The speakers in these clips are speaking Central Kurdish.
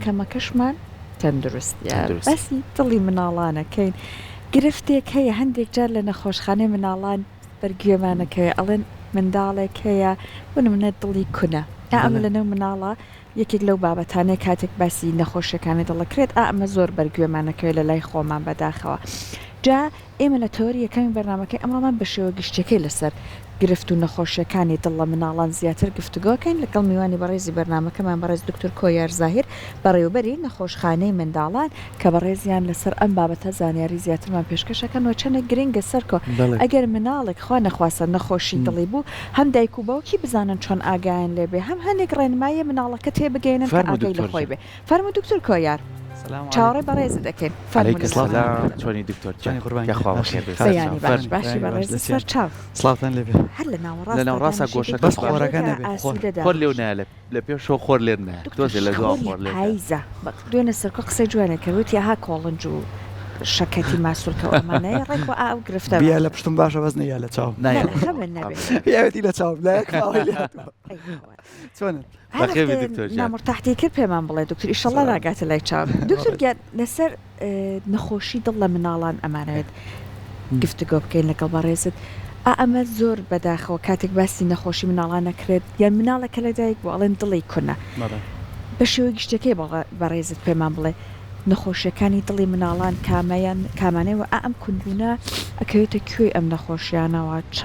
کەمەکەشمان تەندروستیە. باسی دڵی مناڵانەکەین گرفتێک هەیە هەندێک جار لە نەخۆشخانەی مناڵان بەر گوێمانەکەوێ ئەڵێن منداڵێک هەیە بۆ نمونە دڵی کونە ئا ئەمە لەنێو مناڵا یەکێک لەو بابەتانەیە کاتێک باسی نەخۆشیەکانی دڵ ئەکرێت ئا ئەمە زۆر بەر گوێمانەکەوێ لەلای خۆمان بەداخەوە جا ئێمە لە تەوەری یەکەمی بەرنامەکەی ئەمڕۆمان بە شێوە گشتیەکەی لەسەر گرفت و نەخۆشیەکانی دڵ لە مناڵان زیاتر گفتوگۆ کەین لەگەڵ میوانی بەڕێزی بەرنامەکەمان بەڕێز دکتۆر کۆیار زاهیر بەڕێوەبەری نەخۆشخانەی منداڵان کە بەڕێزیان لەسەر ئەم بابەتە زانیاری زیاترمان پێشکەش ئەکەن و چەندێک گرنگە سەرکۆ ئەگەر مناڵێک خوا نەخواستە نەخۆشی دڵی بوو هەم دایک و باوکی بزانن چۆن ئاگایان لێ بێ هەم هەندێک ڕێنماییە مناڵەکە تێبگەیەنن کە ئاگای لە خۆی بێ. فەرموو دکتۆر کۆیار چاوەڕێی بەڕێزت ئەکەین. فەرموو لە سەرمان. چۆنی دکتۆر گیان یاخوا بەخێر بێی بەیانی باش باشی بەڕێزت سەرچاو. سڵاوتان لێ بێ. هەر لە ناوەڕاست لە ناوەڕاستە گۆشەکە بەس خۆرەکە نەبێ خۆر خۆر لێو نایە لە لە پێشەوە خۆر لێت نایە دکتۆر تۆزێ لە دواوە خۆری خۆر لێت دایە. پایزە دوێنێ سەرکۆ قسەی جوانێ کرد وتی ئەها کۆڵنج و شەکەتی ماسولکە و ئەمانەیە ڕێک وە ئا ئەو گرفتە بیا لە پشتم باشە بەس نەیا لە چاوم نا نایە نا خەمت نەبێ پیاوێتی لە چاوم لایەک ماوەی لێ هاتووە ئەی هاوار. چۆنن؟ هەر بەخێر بێی هەفتەیە دکتۆر گیان. نامورتاحتی کرد پێمان بڵێ دکتۆر ئیشەڵا ناگاتە لای چاوم دکتۆر گیان لەسەر نەخۆشی دڵ لە مناڵان ئەمانەوێت گفتوگۆ بکەین لەگەڵ بەڕێزت ئا ئەمە زۆر بەداخەوە کاتێک باسی نەخۆشی مناڵان ئەکرێت یان مناڵێک کە لەدایک بوو ئەڵێن دڵی کونە بە شێوە گشتەکەی بەڕێزت پێمان بڵێ نەخۆشیەکانی دڵی مناڵان کامەیان کامانەیە و ئا ئەم کونبوونە ئەکەوێتە کوێی ئەم نەخۆشیانەوە چ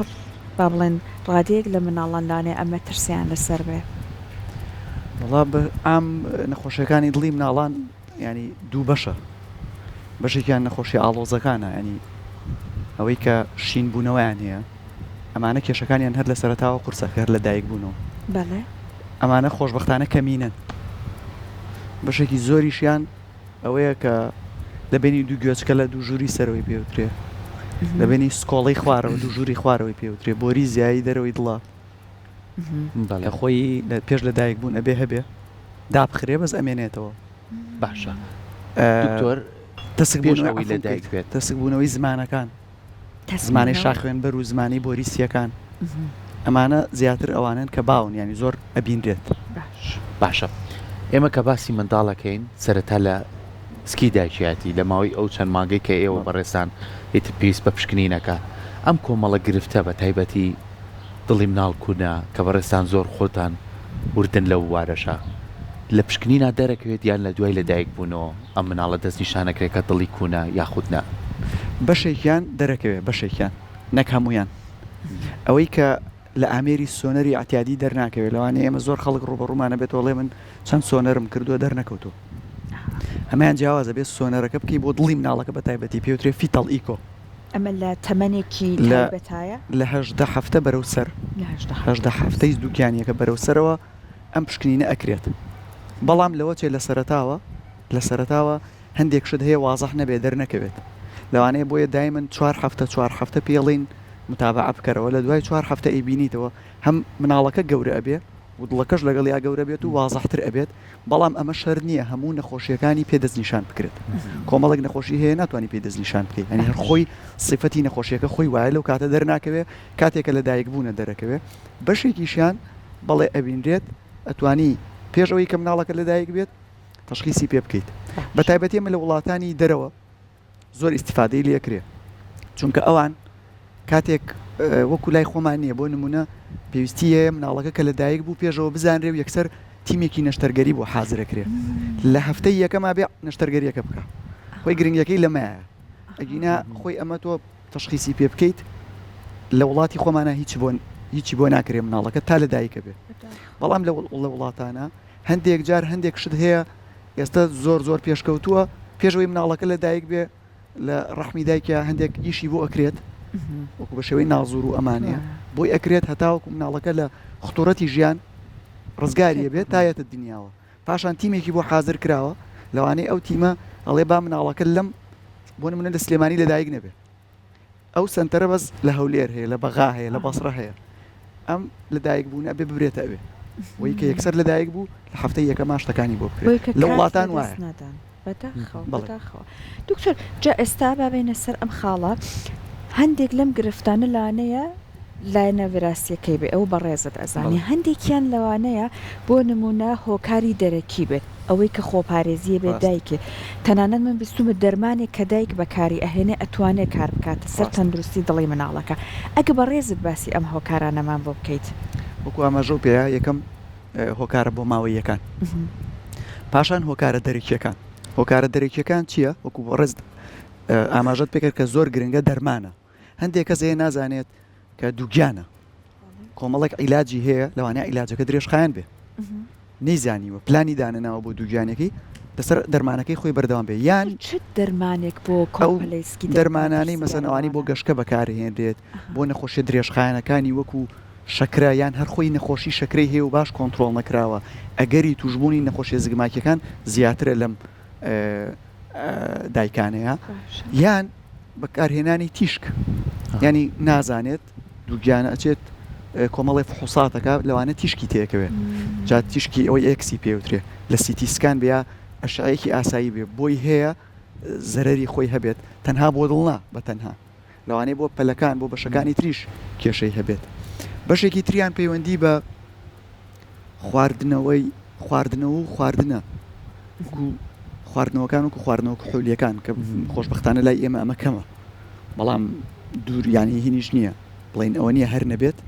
با بڵێن ڕادەیەک لە مناڵان لانەیە ئەم مەترسیان لەسەر بێ؟ وەڵا بە عام نەخۆشیەکانی دڵی مناڵان یانی دوو بەشە بەشێکیان نەخۆشی ئاڵۆزەکانە ینی ئەوەی کە شین بوونەوەیان هەیە ئەمانە کێشەکانیان هەر لە سەرتاوە قورسە هەر لە دایک بوونەوە بەڵێ ئەمانە خۆشببختانە کەمینەن بەشێکی زۆریشیان ئەوەیە کە لە بینی دوو گوێچکە لە دوو ژووری سەرەوەی پێوترێ لە بینی سکۆڵی خوارەوە دوو ژووری خوارەوەی پێوترێ بۆری زیایی دەرەوەی دڵە کە خۆی پێش لە دایک بوون ئەبێ هەبێ دابخرێ بەس ئەمێنێتەوە. باشە دکتۆر تەسک پێش بوونەوەی ئەوەی لە عەفوم دایک کەیت بێت. تەسک بوونەوەی زمانەکان زمانەی شاخوێنبەر و زمانەی بۆری سییەکان ئەمانە زیاتر ئەوانەن کە باون یانی زۆر ئەبینرێت. باش. باشە ئێمە کە باسی منداڵ ئەکەین سەرەتا لە سکی دایکیەتی لە ماوەی ئەو چەند مانگەی کە ئێوە بەڕێزتان ئیتر پێویست بە پشکنین ئەکا ئەم کۆمەڵە گرفتە بە تایبەتی دڵی مناڵ کونە کە بەڕێزتان زۆر خۆتان وردن لەو بوارەشا لە پشکنینا دەرەکەوێت یان لە دوای لە دایک بوونەوە ئەم مناڵە دەستنیشان ئەکرێت کە دڵی کونە یاخود نا؟ بەشێکیان دەرەکەوێت بەشێکیان نەک هەموویان ئەوەی کە لە ئامێری سۆنەری ئەعتیادی دەرناکەوێت لەوانەیە ئێمە زۆر خەڵک ڕووبەڕوومان ئەبێتەوە ئەڵێ من چەند سۆنەرم کردووە دەرنەکەوتووە ئەمەیان جیاوازە بێ سۆنەرەکە بکەی بۆ دڵی مناڵەکە بە تایبەتی پێوترێ fetal echo. ئەمە لە تەمەنێکی تایبەتایە؟ لە 18 هەفتە بەرەو سەر. لە 18 هەفتە. 18 هەفتەی دووگیانیەکە بەرەو سەرەوە ئەم پشکنینە ئەکرێت. بەڵام لەوە چێ لە سەرەتاوە لە سەرەتاوە هەندێک شت هەیە وازح نەبێ دەرنەکەوێت. لەوانەیە بۆیە دایمەن چوار هەفتە چوار هەفتە پێڵین متابەعە بکەرەوە لە دوای چوار هەفتە ئەیبینیتەوە هەم مناڵەکە گەورە ئەبێ و دڵەکەش لەگەڵیا گەورە بێت و وازحتر ئەبێت بەڵام ئەمە شەرت نییە هەموو نەخۆشیەکانی پێ دەستنیشان بکرێت کۆمەڵێک نەخۆشی هەیە ناتوانانی پێی دەستنیشان بکەیت ئەنی هەر خۆی سیفەتی نەخۆشیەکە خۆی وایە لەو کاتە دەرناکەوێ کاتێکە لە دایک بوونە دەرەکەوێ بەشێکیشیان بەڵێ ئەبینرێت ئەتوانی پێش ئەوەی کە مناڵەکە لەدایک بێت تەشخیسی پێ بکەیت بە تایبەتی ئەمە لە وڵاتانی دەرەوە زۆر ئیستیفادەی لێ کرێ چونکە ئەوان کاتێک وەکو لای خۆمان نییە بۆ نمونە پێویستی هەیە مناڵەکە کە لە دایک بوو پێشەوە بزانرێ و یەکسەر تیمێکی نەشتەرگەری بۆ حازرەکرێ لە هەفتەی یەکەما بێ نەشتەرگەریەکە بکە خۆی گرنگەکەی لەمایە ئەگینا خۆی ئەمە تۆ تەشخیسی پێ بکەیت لە وڵاتی خۆمانە هیچ بۆ هیچی بۆ ناکرێ مناڵەکە تا لە دایکە بێ بەڵام لە وڵاتانە هەندێک جار هەندێک شت هەیە ئێستا زۆر زۆر پێشکەوتووە پێش ئەوەی مناڵەکە لە دایک بێ لە ڕەحمی دایکیا هەندێک ئیشی بۆ ئەکرێت وەکو بە شێوەی نازور و ئەمانەیە بۆی ئەکرێت هەتاوەکو مناڵەکە لە خطورەتی ژیان ڕزگاریە بێت تایەتە دنیاوە پاشان تیمێکی بۆ حاضر کراوە لەوانەیە ئەو تیمە ئەڵێ با مناڵەکە لەم بۆ نمونە لە سلێمانی لەدایک نەبێ ئەو سەنتەرە بەس لە هەولێر هەیە لە بەغا هەیە لە بەسڕە هەیە ئەم لە دایک بوون ئەبێ ببرێتە ئەوێ وەی کە یەکسەر لە دایک بوو لە هەفتەی یەکەما شتەکانی بۆ بکرێت لە وڵاتان وایە بەداخەوە بەداخەوە دکتۆر جا ئێستا با بێینە سەر ئەم خاڵە هەندێک لەم گرفتانە لانەیە. لایەنە ڤراستیەکەی بێ ئەوە بەڕێزت ئەزانی هەندێکیان لەوانەیە بۆ نمونە هۆکاری دەرەکی بێت ئەوەی کە خۆپارێزیە بێت دایکێ تەنانەت من بیستومە دەرمانێک کە دایک بەکاری ئەهێنێ ئەتوانێ کار بکاتە سەر تەندروستی دڵی مناڵەکە ئەگە بەڕێزت باسی ئەم هۆکارانەمان بۆ بکەیت. وەکو ئاماژەو پێیا یەکەم هۆکارە بۆماوەییەکان پاشان هۆکارە دەرەکیەکان هۆکارە دەرەکیەکان چییە وەکو بەڕێزت ئاماژەت پێکرد کە زۆر گرنگە دەرمانە هەندێک کەس هەیە نازانێت کە دووگیانە کۆمەڵێک عیلاجی هەیە لەوانەیە عیلاجەکە درێژخایەن بێ نەیزانیوە پلانی دانەناوە بۆ دووگیانەکەی لەسەر دەرمانەکەی خۆی بەردەوام بێ یان چ دەرمانێک بۆ ئەو دەرمانانەی مەسەن ئەوانی بۆ گەشکە بەکارهێنرێت بۆ نەخۆشیە درێژخایەنەکانی وەکو شەکرە یان هەر خۆی نەخۆشی شەکرەی هەیە و باش کۆنترۆڵ نەکراوە ئەگەری توشبوونی نەخۆشیە زگماکیەکان زیاترە لەم دایکانەیە یان بەکارهێنانی تیشک ینی نازانێت دووگیانە ئەچێت کۆمەڵی فحوساتەکە لەوانە تیشکی تێکەوێت جا تیشکی ئەوەی ئێکسی پێوترێ لە CT scan بیا ئەشعەیەکی ئاسایی بێ بۆی هەیە زەرەری خۆی هەبێت تەنها بۆ دڵ نا بە تەنها لەوانەیە بۆ پەلەکان بۆ بەشەکانی تریش کێشەی هەبێت بەشێکی تریان پەیوەندی بە خواردنەوەی خواردنەوە و خواردنە وەکو خواردنەوەکان وەکو خواردنەوە کحولیەکان کە خۆشببختانە لای ئێمە ئەمە کەمە بەڵام دوور یانی هینیش نییە بڵین ئەوە نییە هەر نەبێت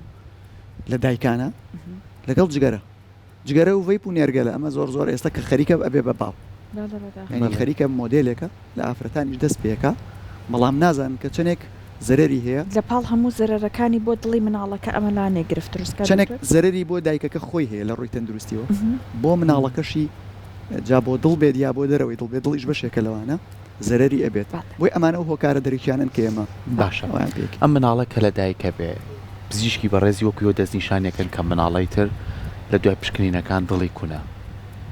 لە دایکانە لەگەڵ جگەرە جگەرە و vape و نێرگەلە ئەمە زۆر زۆر ئێستا کە خەریکە ئەبێ بە باو یانی خەریکە مۆدێلێکە لە ئافرەتانیش دەست پێکا بەڵام نازانن کە چەنێک زەرەری هەیە. لە پاڵ هەموو زەرەرەکانی بۆ دڵی مناڵەکە ئەمە لانێ گرفت دروست کات چەنێک دکتۆر؟ زەرەری بۆ دایکەکە خۆی هەیە لە ڕووی تەندروستیەوە بۆ مناڵەکەشی جا بۆ دڵ بێت یا بۆ دەرەوەی دڵ بێت دڵیش بەشێکە لەوانە زەرەری ئەبێت بۆیە ئەمانە ئەو هۆکارە دەرەکیانەن کە ئێمە باشە ئەویان پێ ئەم مناڵە کە لە دایکە بێ پزیشکی بەڕێزی وەکو ئێوە دەستنیشانی ئەکەن کە مناڵەی تر لە دوای پشکنینەکان دڵی کونە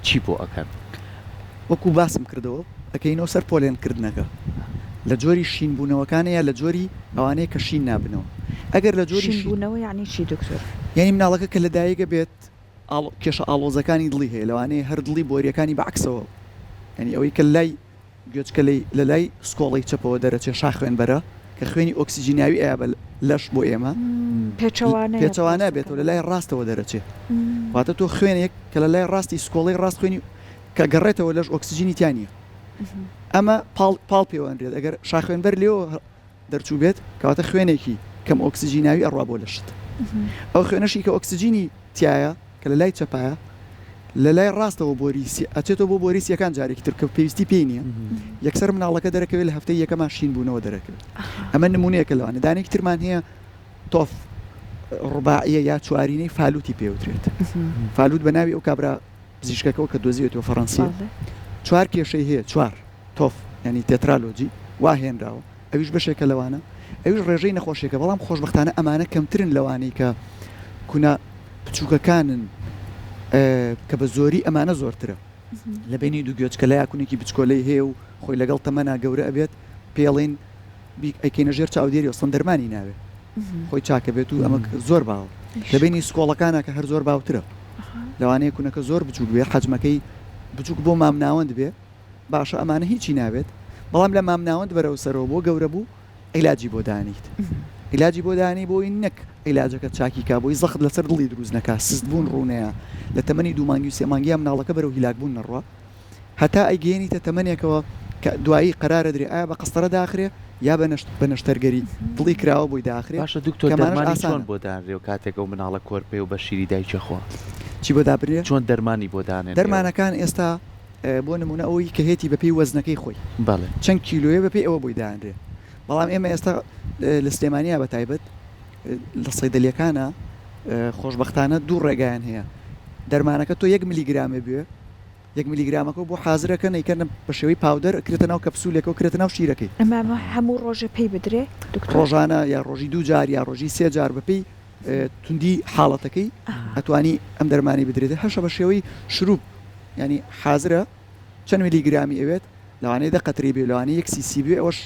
چی بۆ ئەکەن؟ وەکو باسم کردەوە ئەکەینەوە سەر پۆلێن کردنەکە لە جۆری شین بوونەوەکانە یا لە جۆری ئەوانەیە کە شین نابنەوە ئەگەر لە جۆری شین بوونەوە یانی چی دکتۆر؟ یانی مناڵەکە کە لە دایک ئەبێت کێشە ئاڵۆزەکانی دڵی هەیە لەوانەیە هەر دڵی بۆریەکانی بە عەکسەوە یانی ئەوەی کە لای گوێچکە لە لای سکۆڵەی چەپەوە دەرەچێ شاخوێنبەرە کە خوێنی ئۆکسجیناوی ئەیا بە لەش بۆ ئێمە پێچەوانەیە پێچەوانە بێتەوە لە لای ڕاستەوە دەرەچێ واتە تۆ خوێنێک کە لە لای ڕاستی سکۆڵەی ڕاست خوێنی کە گەڕێتەوە لەش ئۆکسجینی تیا نییە ئەمە پاڵ پاڵ پێوەنرێت ئەگەر شاخوێنبەر لێوە دەرچوو بێت کەواتە خوێنێکی کەم ئۆکسجیناوی ئەڕوا بۆ لەشت ئەو خوێنەشی کە ئۆکسجینی تایە کە لە لای چەپایە لە لای ڕاستەوە بۆری ئەچێتەوە بۆ بۆری سیەکان جارێکی تر کە پێویستی پێی نییە یەکسەر مناڵەکە دەرەکەوێت لە هەفتەی یەکەما شین بوونەوە دەرەکەوێت ئەمە نمونەیەکە لەوانە دانێکی ترمان هەیە تۆف ڕباعیە یا چوارینەی فالوتی پێوترێت فالوت بە ناوی ئەو کابرا پزیشکەکەوە کە دۆزیوێتەوە فەڕەنسیە چوار کێشەی هەیە چوار تۆف یانی tetralogy وا هێنراوە ئەویش بەشێکە لەوانە ئەویش ڕێژەی نەخۆشیەکە بەڵام خۆشبەختانە ئەمانە کەمترن لەوانەی کە کونە بچووکەکانن کە بە زۆری ئەمانە زۆرترە لە بینی دوو گوێچکەلەیا کونێکی بچکۆلەی هەیە و خۆی لەگەڵ تەمەنا گەورە ئەبێت پێڵین ئەیکەینە ژێر چاودێری ئەسڵەن دەرمانی ناوێ خۆی چاکە بێت و ئەمە زۆر باوە لە بینی سکۆڵەکانە کە هەر زۆر باوترە لەوانەیە کونەکە زۆر بچووک بێ حەجمەکەی بچووک بۆ مامناوەند بێ باشە ئەمانە هیچی نابێت بەڵام لە مامناوەند بەرەو سەرەوە بۆ گەورە بوو عیلاجی بۆ دانیت عیلاجی بۆ دانی بۆی نەک عیلاجەکە چاکی کا بۆی زەخت لەسەر دڵی دروست نەکا سست بوون ڕوونەیە لە تەمەنی دوو مانگی و سێ مانگییا مناڵەکە بەرەو هیلاک بوون نەڕوا هەتا ئەیگەیەنیتە تەمەنێکەوە کە دوایی قەرارە درێ ئایا بە قەستەرە داخرێ یا بە نەشت بە نەشتەرگەری دڵی کراوە بۆی داخرێ باشە دکتۆر کەمانەش دەرمانی چۆن ئاسانە. بۆ دانرێ و کاتێک ئەو مناڵە کۆرپەیە و بە شیری دایکی ئەخوا؟ چی بۆ دابنرێ؟ چۆن دەرمانی بۆ دانێن ئێوە؟ دەرمانەکان ئێستا بۆ نموونە ئەوەی کە هێتی بە پێی وەزنەکەی خۆی بەڵێ. چەند کیلۆیە بە پێی ئەوە بۆی دانرێ بەڵام ئێمە ئێستا لە سلێمانیا بە تایبەت لە سەیدەلیەکانا خۆشبەختانە دوو ڕێگایان هەیە دەرمانەکە تۆ یەک ملیگرامێ بوێ یەک ملیگرامەکە بۆ حازرەکەن ئەیکەن بە شێوەی powder ئەکرێتە ناو کەپسولێکەوە کرێتە ناو شیرەکەی. ئەمە هەموو ڕۆژێ پێی بدرێ دکتۆر؟ ڕۆژانە یا ڕۆژی دوو جار یا ڕۆژی سێ جار بەپێی توندی حاڵەتەکەی ئەتوانی ئەم دەرمانی بدرێت هەشە بە شێوەی شروب یانی حازرە چەند ملیگرامی ئەوێت لەوانەیە دە قەترەی بێ لەوانەیە یەک سیسی بێ ئەوەش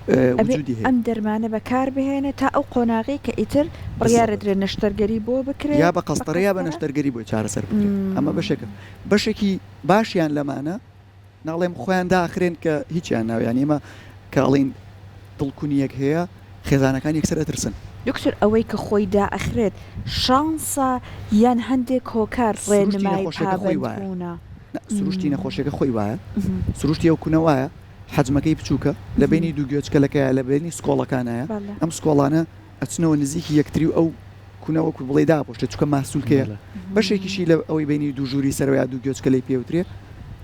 ئەبێ وجودی هەیە. ئەم دەرمانە بەکار بهێنێ تا ئەو قۆناغەی کە ئیتر بڕیارە بالضبط. درێ نەشتەرگەری بۆ بکرێ یا بە بە قەستەرە یا بە قەستەرە؟ نەشتەرگەری بۆی چارەسەر بکرێ ئەمە بەشێکە بەشێکی باشیان لەمانە ناڵێم خۆیان داخرێن کە هیچیان ناوێ یانی ئێمە کە ئەڵێین دڵکونیەک هەیە خێزانەکان یەکسەر ئەترسن. دکتۆر ئەوەی کە خۆی دائەخرێت شانسە یان هەندێک هۆکار سروشتی ڕێنمای نەخۆشیەکە خۆی پابەند وایە بوونە؟ نا سروشتی نەخۆشیەکە خۆی وایە سروشتی ئەو کونە وایە حەجمەکەی بچووکە لە بەینی دوو گوێچکەلەکەیە لە بەینی سکۆڵەکانایە ئەم سکۆڵانە ئەچنەوە نزیکی یەکتری و ئەو کونە وەکو بڵێی داپۆشێت چونکە ماسولکەیە بەشێکیشی لە ئەوەی بەینی دوو ژووری سەرەوە یا دوو گوێچکەلەی پێوترێ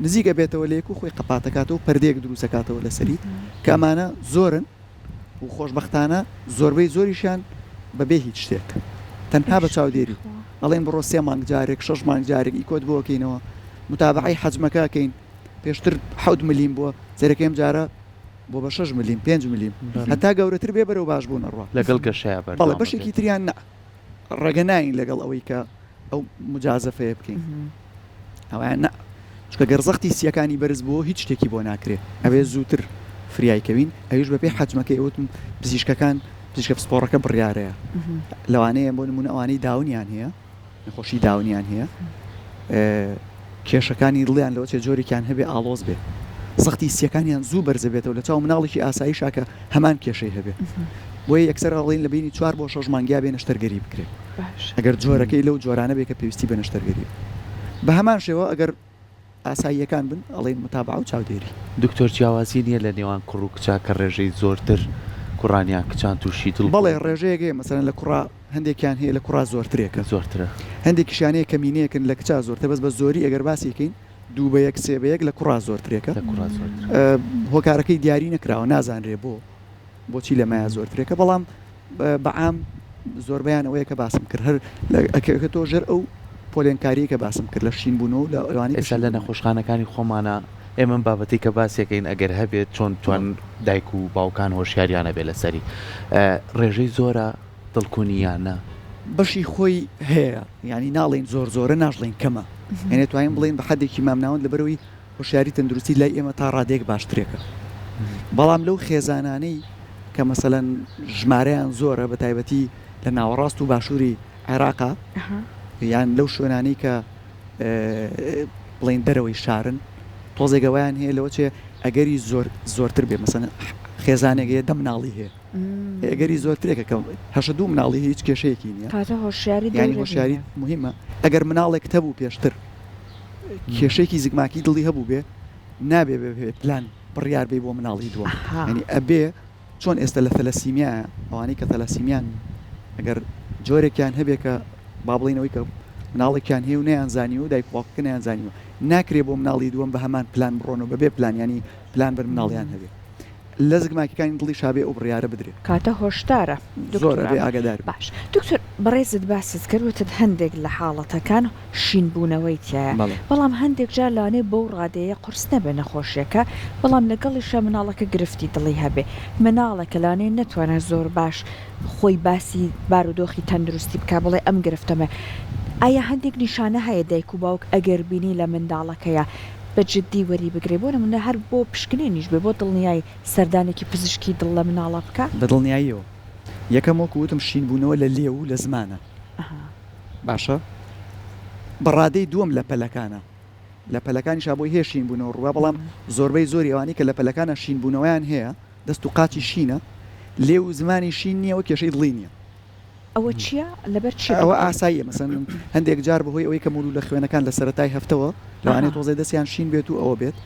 نزیک ئەبێتەوە لە یەک و خۆی قەپاتەکاتەوە و پەردەیەک دروستەکاتەوە لەسەری کە ئەمانە زۆرن و خۆشبەختانە زۆربەی زۆریشیان بەبێ هیچ شتێک تەنها بە چاودێری ئەڵێن بڕۆ سێ مانگ جارێک شەش مانگ جارێک ئیکۆت بۆ ئەکەینەوە متابەعەی حەجمەکە ئەکەین پێشتر حەوت ملیم بووە سەیرەکەی ئەم جارە بۆ بە شەش ملیم پێنج ملیم هەتا گەورەتر بێ بەرەو باش بوون ئەڕوا لەگەڵ گەشەیا بەڵێ بەردەوام بەشێکی ئەبێت. تریان نا ڕێگە ناین لەگەڵ ئەوەی کە ئەو مجازەفەیە بکەین ئەویان نا چونکە گەر زەختی سیەکانی بەرز بووە هیچ شتێکی بۆ ناکرێ ئەبێ زووتر فریای کەوین ئەویش بەپێی حەجمەکەی وتم پزیشکەکان پزیشکە پسپۆڕەکە بڕیارەیە لەوانەیە بۆ نمونە ئەوانەی داونیان هەیە نەخۆشی داونیان هەیە کێشەکانی دڵیان لەوە چێ جۆرێکیان هەبێ ئاڵۆز بێ زەختی سیەکانیان زوو بەرزە بێتەوە لە چاو مناڵێکی ئاساییشا کە هەمان کێشەی هەبێ بۆیە یەکسەر ئەڵێین لە بەینی چوار بۆ شەش مانگیا بێ نەشتەرگەری بکرێ ئەگەر جۆرەکەی لەو جۆرانە بێ کە پێویستی بە نەشتەرگەری بە هەمان شێوە ئەگەر ئاساییەکان بن ئەڵێین متابعە و چاودێری. دکتۆر جیاوازی نیە لە نێوان کوڕ و کچا کە ڕێژەی زۆرتر کوڕان یان کچان توشی دڵ بەڵێ ڕێژەیەک هەیە مەسەلەن لە کوڕا هەندێکیان هەیە لە کوڕا زۆرترێکە زۆرترە. هەندێکیشیان هەیە کەمینەیەکن لە کچا زۆرترە بەس بە زۆری ئەگەر باسی کەین دوو بە یەک سێ بە یەک لە کوڕا زۆرترێکە لە کوڕا زۆرترە. هۆکارەکەی دیاری نەکراوە نازانرێ بۆ بۆچی لەمەیا زۆرترێکە بەڵام بە عام زۆربەیان ئەوەیە کە باسم کرد هەر ئەکەوێتەوە ژێر ئەو پۆلێنکاریەی کە باسم کرد لە شین بوونەوە و لە ئەوانەی کە ئێستا شین لە بوونەوە. نەخۆشخانەکانی خۆمانا ئێمە ئەم بابەتەی کە باسی ئەکەین ئەگەر هەبێت چۆن توان دایک و باوکان هۆشیاریان هەبێت لەسەری ڕێژەی زۆرە دڵکونی یان نا؟ بەشی خۆی هەیە یانی ناڵێین زۆر زۆرە ناشڵێین کەمە یانی توانین بڵێین بە حەدێکی مامناوەند لەبەرئەوەی هۆشیاری تەندروستی لای ئێمە تا ڕادەیەک باشترێکە بەڵام لەو خێزانانەی کە مەسەلەن ژمارەیان زۆرە بە تایبەتی لە ناوەڕاست و باشووری عێراقا یان لەو شوێنانەی کە بڵین دەرەوەی شارن تۆزێک ئەوەیان هەیە لەوە چێ ئەگەری زۆر زۆرتر بێ مەسەن خێزانێک هەیە دە مناڵی هەیە ئەگەری زۆرترێکە کە هەشە دوو مناڵی هیچ کێشەیەکی نییە هۆشیاری ینی هۆشیاری مهمە ئەگەر مناڵێک هەبوو پێشتر کێشەیەکی زگماکی دڵی هەبووبێ نابێ بێ پلان بڕیار بێ بۆ مناڵی دووەم ینی ئەبێ چۆن ئێستا لە تەلەسیمیا ئەوانەی کە تەلەسیمیان ئەگەر جۆرێکیان هەبێ کە با بڵێین ئەوەی کە مناڵێکیان هەیە و نەیان زانیوە و دایک و باوکەکە نەیان زانیوە ناکرێ بۆ مناڵی دووەم بە هەمان پلان بڕۆن و بەبێ پلان ینی پلان بن مناڵیان هەبێ لە زگماکیەکانی دڵیشا بێ ئەو بڕیارە بدرێ. کاتە هۆشدارە زۆر دکتۆر ئەبێ ئاگادار بی. باش دکتۆر بەڕێزت باست کرد وتت هەندێک لە حاڵەتەکان شین بوونەوەی تیایە بەڵێ. بەڵام هەندێک جار لەوانەیە بەو ڕادەیە قورس نەبێ نەخۆشیەکە بەڵام لەگەڵیشا مناڵەکە گرفتی دڵی هەبێ مناڵێکە لەوانەیە نەتوانێ زۆر باش خۆی باسی بارودۆخی تەندروستی بکا بڵێ ئەم گرفتەمە ئایا هەندێک نیشانە هەیە دایک و باوک ئەگەر بینی لە منداڵەکەیا بە جدی وەری بگرێ بۆ نمونە هەر بۆ پشکنینیش بێ بۆ دڵنیای سەردانێکی پزیشکی دڵ لە مناڵا بکا؟ بە دڵنیاییەوە یەکەم وەکو وتم شین بوونەوە لە لێو و لە زمانە باشە بە ڕادەی دووەم لە پەلەکانە لە پەلەکانیشا بۆی هەیە شین بوونەوە ڕووبا بەڵام زۆربەی زۆری ئەوانەی کە لە پەلەکانە شین بوونەوەیان هەیە دەست و قاچی شینە لێو و زمانی شین نییە و کێشەی دڵی نییە. ئەوە چیە؟ لەبەر چیە ئەوە دکتۆر؟ ئاساییە مەسەن هەندێک جار بەهۆی ئەوەی کە مولولە خوێنەکان لە سەرەتای هەفتەوە لەوانەیە تۆزێ دەستیان شین بێت و ئەوە بێت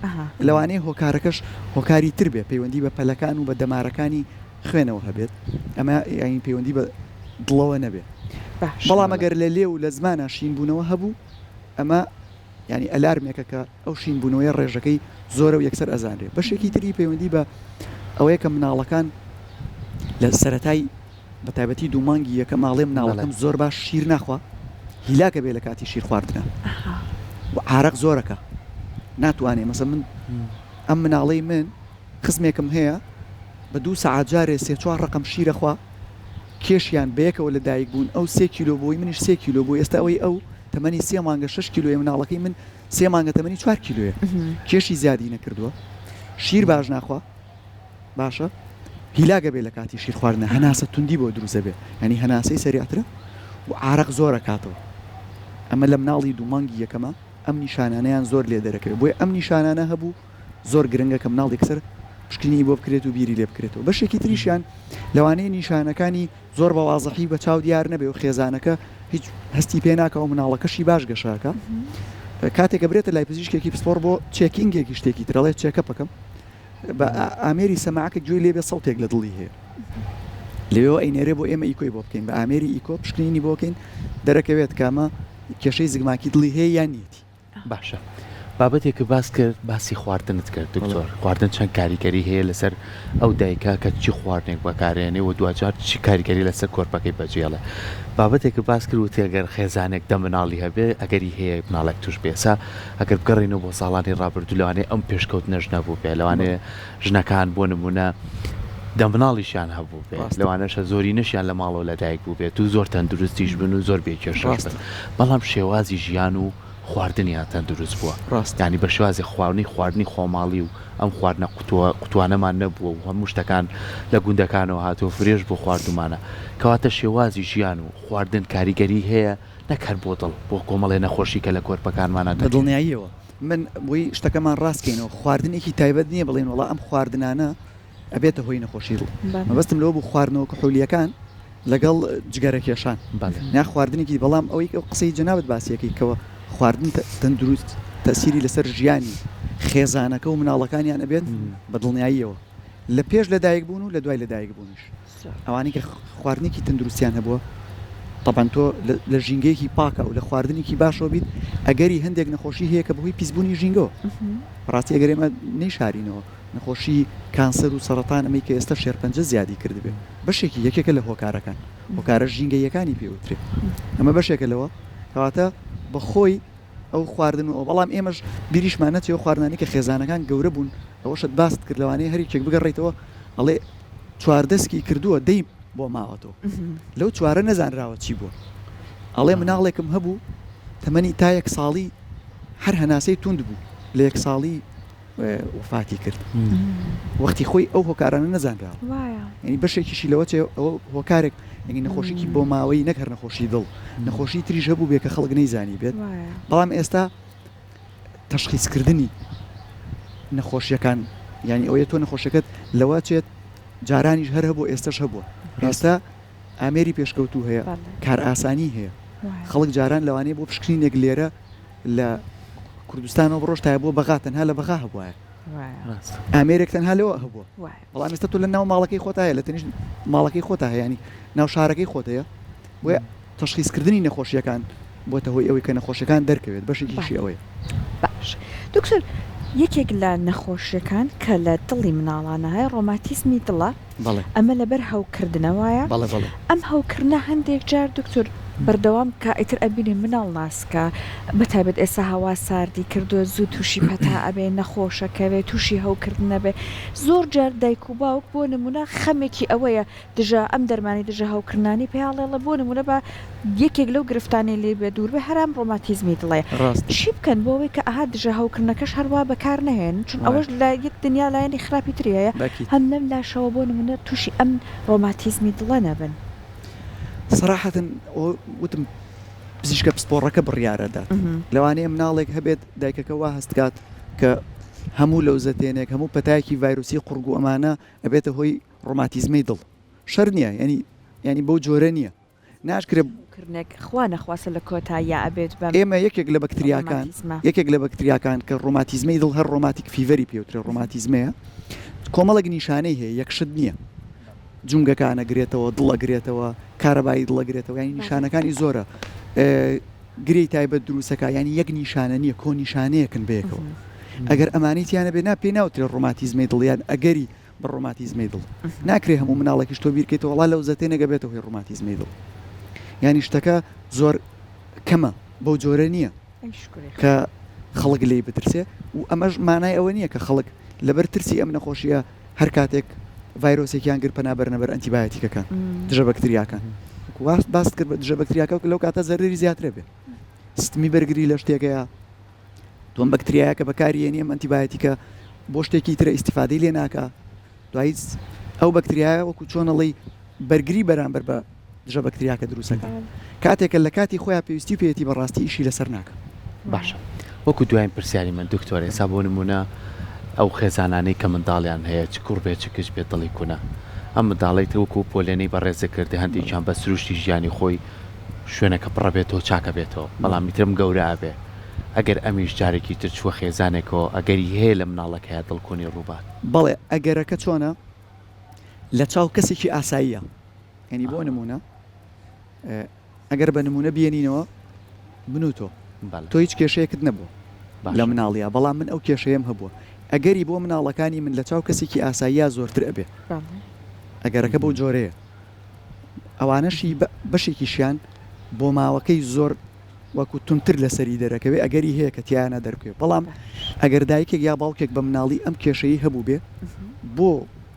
لەوانەیە هۆکارەکەش هۆکاری تر بێ پەیوەندی بە پەلەکان و بە دەمارەکانی خوێنەوە هەبێت ئەمە یانی پەیوەندی بە دڵەوە نەبێ بەڵام ئەگەر لە لێو و لە زمانا شین بوونەوە هەبوو ئەمە یانی ئەلارمێکە کە ئەو شین بوونەوەیە ڕێژەکەی زۆرە و یەکسەر ئەزانرێ بەشێکی تری پەیوەندی بە ئەوەیە کە مناڵەکان لە سەرەتای بە تایبەتی دوو مانگی یەکەم ئاڵێ مناڵەکەم زۆر باش شیر ناخوا هیلاکە بێ لە کاتی شیر خواردنە و عارەق زۆرەکە ناتوانێ مەسە من ئەم مناڵەی من خزمێکم هەیە بە دوو سەعات جارێ سێ چوار ڕەقەم شیرە خوا کێشیان بەیەکەوە لە دایک بوون ئەو سێ کیلۆ بووی منیش سێ کیلۆ بوو ئێستا ئەوەی ئەو تەمەنی سێ مانگە شەش کیلۆیە مناڵەکەی من سێ مانگە تەمەنی چوار کیلۆیە کێشی زیادی نەکردووە شیر باش ناخوا باشە هیلاک ئەبێ لە کاتی شیر خواردنە هەناسە توندی بۆ دروست ئەبێ یانی هەناسەی سەریعترە و عارەق زۆر ئەکاتەوە ئەمە لە مناڵی دوو مانگی یەکەمە ئەم نیشانانەیان زۆر لێ دەرەکەوێت بۆیە ئەم نیشانانە هەبوو زۆر گرنگە کە مناڵ یەکسەر. پشکنینی بۆ بکرێت و بیری لێ بکرێتەوە. بەشێکی تریشیان لەوانەیە نیشانەکانی زۆر بە وازحی بە چاو دیار نەبێ و خێزانەکە هیچ هەستی پێ ناکا و مناڵەکەشی باش گەشەکا. کاتێک ئەبرێتە لای پزیشکێکی پسپۆڕ بۆ checking ێکی شتێکی تر ئەڵێ check-up ەکەم بە ئامێری سەماعەکە گوێی لێ بێ سەوتێک لە دڵی هەیە لەوێوە ئەینێرێ بۆ ئێمە ئیکۆی بۆ بکەین بە ئامێری ئیکۆ پشکنینی بۆ بکەین دەرەکەوێت کە ئەمە کێشەی زگماکی دڵی هەیە یان نیەتی. باشە بابەتێکت باس کرد باسی خواردنت کرد دکتۆر خواردن چەند کاریگەری هەیە لەسەر ئەو دایکە کە چی خواردنێک بەکارێنێ و دواجار چی کاریگەری لەسەر کۆرپەکەی بەجێڵێ بابەتێکت باس کرد وتی ئەگەر خێزانێک دە مناڵی هەبێ ئەگەری هەیە مناڵێک توش بێ ئێستا ئەگەر بگەڕێینەوە بۆ ساڵانی ڕابردوو لەوانەیە ئەم پێشکەوتنەش نەبووبێ لەوانەیە ژنەکان بۆ نمونە دە مناڵیشیان هەبووبێ لەوانەشە زۆرینەشیان لە ماڵەوە لەدایک بووبێت و زۆر تەندروستیش بن و زۆر بێ کێشەش بن بەڵام شێوازی ژیان و خواردنیان تەندروست بووە یانی بە شێوازی خواردنی خواردنی خۆماڵی و ئەم خواردنە قوتووە قوتوانەمان نەبووە و هەموو شتەکان لە گوندەکانەوە هاتووە فرێش بۆ خواردومانە کەواتە شێوازی ژیان و خواردن کاریگەری هەیە نەک هەر بۆ دڵ بۆ کۆمەڵێ نەخۆشی کە لە کۆرپەکانمانا بە دەکەوێت. دڵنیاییەوە من بۆی شتەکەمان ڕاست کەینەوە خواردنێکی تایبەت نییە بڵێین وەڵا ئەم خواردنانە ئەبێتە هۆی نەخۆشی دڵ بەڵێ. مەبەستم لەوە بوو خواردنەوە کحولییەکان لەگەڵ جگەرە کێشان بەڵێ. نا خواردنێکی بەڵام ئەوەی ئەو قسەی جەنابت باسی ئەکەی کەوە خواردن تەندروست تەسیری لەسەر ژیانی خێزانەکە و مناڵەکانیان ئەبێت بە دڵنیاییەوە لە پێش لەدایک بوون و لە دوای لەدایک بوونیش. ئەوانەی کە خواردنێکی تەندروستیان هەبووە تەبعەن تۆ لە ژینگەیەکی پاکە و لە خواردنێکی باشەوە بیت ئەگەری هەندێک نەخۆشی هەیە کە بەهۆی پیسبوونی ژینگەوە بەڕاستی ئەگەر ئێمە نەیشارینەوە نەخۆشی کانسەر و سەرەتان ئەمەی کە ئێستا شێرپەنجە زیادی کردبێ بەشێکی یەکێکە لە هۆکارەکان هۆکارە ژینگەییەکانی پێوترێ ئەمە بەشێکە لەوە کەواتە بەخۆی ئەو خواردن و ئەو بەڵام ئێمەش بیریشمان نەچێ ئەو خواردنانەی کە خێزانەکان گەورە بوون ئەوەشت باست کرد لەوانەیە هەر یەکێک بگەڕێیتەوە ئەڵێ چواردەسکی کردووە دەی بۆ ماوەتەوە لەو چوارە نەزانراوە چی بووە ئەڵێ مناڵێکم هەبوو تەمەنی تا یەک ساڵی هەر هەناسەی توند بوو لە یەک ساڵی وفاتی کرد وەختی خۆی ئەو هۆکارانە نەزانراوە یعنی بەشێکیشی لەوە چێ ئەوە هۆکارێک یعنی نەخۆشیکی بۆ ماوەی نەک هەر نەخۆشی دڵ نەخۆشی تریش هەبوو بێ کە خەڵک نەیزانی بێت بەڵام ئێستا تەشخیسکردنی نەخۆشیەکان یعنی ئەوەیە تۆ نەخۆشەکەت لەوە چێت جارانیش هەر هەبوو ئێستش هەبووە ئێستا ئامێری پێشکەوتوو هەیە کارئاسانی هەیە خەڵک جاران لەوانەیە بۆ پشکنینێک لێرە لە کوردستانەوە بڕۆشتایە بۆ بەغا تەنها لە بەغا هەبوایە ئامێرێک تەنها لەوە هەبووە بەڵام ئێستا تۆ لە ناو ماڵەکەی خۆتا هەیە لە تەنیشت ماڵەکەی خۆتا هەیە ینی ناو شارەکەی خۆت هەیە بۆیە تەشخیسکردنی نەخۆشیەکان بۆتە هۆی ئەوەی کە نەخۆشیەکان دەرکەوێت بەشێکیشی ئەوەیە. باش دکتۆر یەکێک لە نەخۆشیەکان کە لە دڵی مناڵانە هەیە ڕۆماتیزمی دڵە بەڵێ. ئەمە لەبەر هەوکردنە وایە؟ بەڵێ بەڵێ. ئەم هەوکردنە هەندێک جار دکتۆر بەردەوام کە ئیتر ئەبینین مناڵ ناسکە بە تایبەت ئێستا هەوا ساردی کردووە زوو تووشی پەتا ئەبێ نەخۆشەکەوێ تووشی هەوکردن ئەبێ زۆر جار دایک و باوک بۆ نمونە خەمێکی ئەوەیە دژە ئەم دەرمانی دژە هەوکردنانەی پێیاڵێڵێ بۆ نمونە با یەکێک لەو گرفتانەی لێی بێ دوور بێ هەر ئەم ڕۆماتیزمی دڵەیە ڕاستە. چی بکەن بۆ ئەوەی کە ئەها دژە هەوکردنەکەش هەروا بەکار نەهێنن چون وایە. ئەوەش لە یەک دنیا لایەنی خراپی تری هەیە بەکید. هەم لەم لاشەوە بۆ نمونە توشی ئەم ڕۆماتیزمی دڵە نەبن. سەراحەتەن ئەوە وتم پزیشکە پسپۆڕەکە بڕیارەدات لەوانەیە مناڵێک هەبێت دایکەکە وا هەستکات کە هەموو لەوزەتێنێک هەموو پەتایەکی ڤایرۆسی قوڕگ و ئەمانە ئەبێتە هۆی ڕۆماتیزمەی دڵ شەرت نییە یانی یانی بەو جۆرە نییە ناشکرێ. کرنێک خوا نەخواستە لە کۆتاییا ئەبێت بەم ئێمە یەکێک لە بەکتریاکان ڕۆماتیزمە. یەکێک لە بەکتریاکان کە ڕۆماتیزمەی دڵ هەر rheumatic fever ی پێوترێ ڕۆماتیزمەیە کۆمەڵێک نیشانەی هەیە یەک شت نییە جومگەکان ئەگرێتەوە دڵ ئەگرێتەوە کارەبایی دڵ ئەگرێتەوە یانی نیشانەکانی زۆرە گرێی تایبەت دروستەکە یانی یەک نیشانە نییە کۆ نیشانەیەکن بەیەکەوە ئەگەر ئەمانەی تیانە بێ نا پێی ناوترێ ڕۆماتیزمەی دڵ یان ئەگەری بە ڕۆماتیزمەی دڵ ناکرێ هەموو مناڵێکیش تۆ بیرکەیتەوە وەڵا لەوزەتێنێک ئەبێتە هۆی ڕۆماتیزمەی دڵ یانی شتەکە زۆر کەمە بەو جۆرە نییە کە خەڵک لێی بترسێ و ئەمەش مانای ئەوە نییە کە خەڵک لەبەر ترسی ئەم نەخۆشیە هەر کاتێک ڤایرۆسێکیان گرت پەنا بەرنە بەر ئەنتیبایۆتیکەکان دژە بەکتریاکان واست باست کرد بە دژە بەکتریاکە لەو کاتە زەرری زیاترە بێ سیستمی بەرگری لە شتێکەیە تۆم بەکتریایە کە بەکاری یەنی ئەم ئەنتیبایۆتیکە بۆ شتێکی ترە ئیستیفادەی لێ ناکا دوایی ئەو بەکتریایە وەکو چۆن ئەڵێی بەرگری بەرامبەر بە دژە بەکتریاکە دروستەکە کاتێکە لە کاتی خۆیان پێویستی پێیەتی بەڕاستی ئیشی لەسەر ناکە. باشە وەکو دواین پرسیاری من دکتۆر ئێستا بۆ نمونە. ئەو خێزانانەی کە منداڵیان هەیە چ کوڕ بێ چ کچ بێ دڵی کونە ئەم منداڵەی تر وەکو پۆلێنەی بەڕێزت کردی هەندێکیان بە سروشتی ژیانی خۆی شوێنەکە پڕە بێتەوە چاکە بێتەوە بەڵام ئیترم گەورە ئەبێ ئەگەر ئەمیش جارێکی تر چووە خێزانێکەوە ئەگەری هەیە لە مناڵەکەیا دڵکونی ڕووبات. بەڵێ ئەگەرەکە چۆنە لە چاو کەسێکی ئاساییە یانی بۆ نموونە ئەگەر بە نموونە بێنینەوە من و تۆ تۆ هیچ کێشەیەکت نەبووە لە مناڵیا بەڵام من ئەو کێشەیەم هەبووە ئەگەری بۆ مناڵەکانی من لە چاو کەسێکی ئاساییا زۆرتر ئەبێ ئەگەرەکە بەو جۆرەیە ئەوانەشی بەشێکیشیان بۆ ماوەکەی زۆر وەکو تونتر لەسەری دەرەکەوێ ئەگەری هەیە کە تیایانە دەرکەوێ بەڵام ئەگەر دایکێک یا باوکێک بە مناڵی ئەم کێشەی هەبوو بێ بۆ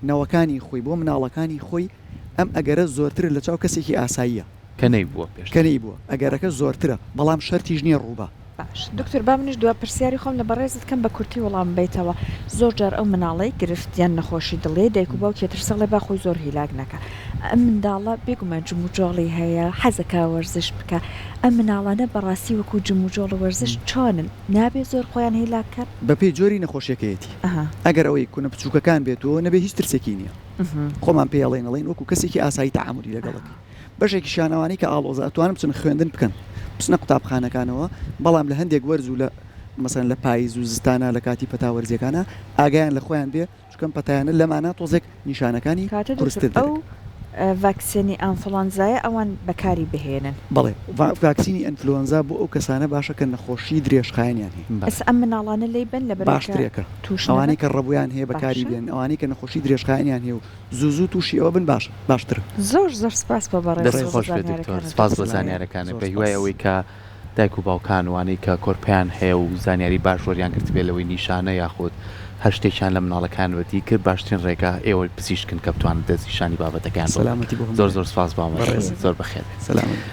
نەوەکانی خۆی بۆ مناڵەکانی خۆی ئەم ئەگەرە زۆرترە لە چاو کەسێکی ئاساییە. کە نەیبووە پێشتر. کە نەیبووە ئەگەرەکە زۆرترە بەڵام شەرتیش نییە ڕووبا. باش دکتۆر با منیش دوا پرسیاری خۆم لە بەڕێزت کەم بە کورتی وەڵامم بەیتەوە زۆر جار ئەو مناڵەی گرفت یان نەخۆشی دڵیە دایک و باوکی ئەترسێ ئەڵێ با خۆی زۆر هیلاک نەکا ئەم منداڵە بێگومان جموجۆڵی هەیە حەزەکا وەرزش بکا ئەم مناڵانە بەڕاستی وەکو جموجۆڵ و وەرزش چۆنن نابێ زۆر خۆیان هیلاک کەن؟ بەپێی جۆری نەخۆشیەکەیەتی ئەگەر ئەوەی کونە بچوکەکان بێت و نەبێ هیچ ترسێکی نیە خۆمان پێی ئەڵێین ئەڵێین وەکو کەسێکی ئاسایی تەعامولی لەگەڵ ئەکەی بەشێکیشیان ئەوانەی کە ئاڵۆزە ئەتوانن بچن خوێندن بکەن بچنە قوتابخانەکانەوە بەڵام لە هەندێک وەرز و لە مەسەلەن لە پایز و زستانا لە کاتی پەتا وەرزیەکانا ئاگایان لە خۆیان بێ چونکە ئەم پەتایانە لەمانا تۆزێک نیشانەکانی کاتە دکتۆر قورستر ئەو دەرەکەوێ. ڤاکسێنی ئەنفلۆنزایە ئەوان بەکاری بهێنن؟ بەڵێ ڤاکسینی ئەنفلۆنزا بۆ ئەو کەسانە باشە کە نەخۆشی درێژخایەنیان هەیە. ئێستا ئەم مناڵانە لێی بەن لەبەرئەوەی کە باشترێکە توش نەبن؟ ئەوانەی کە ڕەبوویان هەیە بەکاری باشە. بێنن ئەوانەی کە نەخۆشی درێژخایەنیان هەیە و زوو زوو تووشی ئەوە بن باشە باشترە. زۆر زۆر سپاس بۆ بەڕێزت دەست و بۆ خۆش بێت دکتۆر زانیارەکانت سپاس دکتۆر. بۆ سلام زانیارەکانت زۆر بە هیوای سپاس. ئەوەی کە دایک و باوکان وانەی کە کۆرپەیان هەیە و زانیاری باش وەریان گرتبێ لەوەی نیشانە یاخود هەر شتێکیان لە مناڵەکەیان بەدی کرد باشترین ڕێگا ئێوەی پزیشکن کە بتوانن دەستنیشانی بابەتەکەیان بۆ بکەن سەلامەتی بۆ هەموو زۆر لایەک زۆر سپاس مامۆستا بەڕێزت زۆر بەخێر بێن. سەلامەت بی.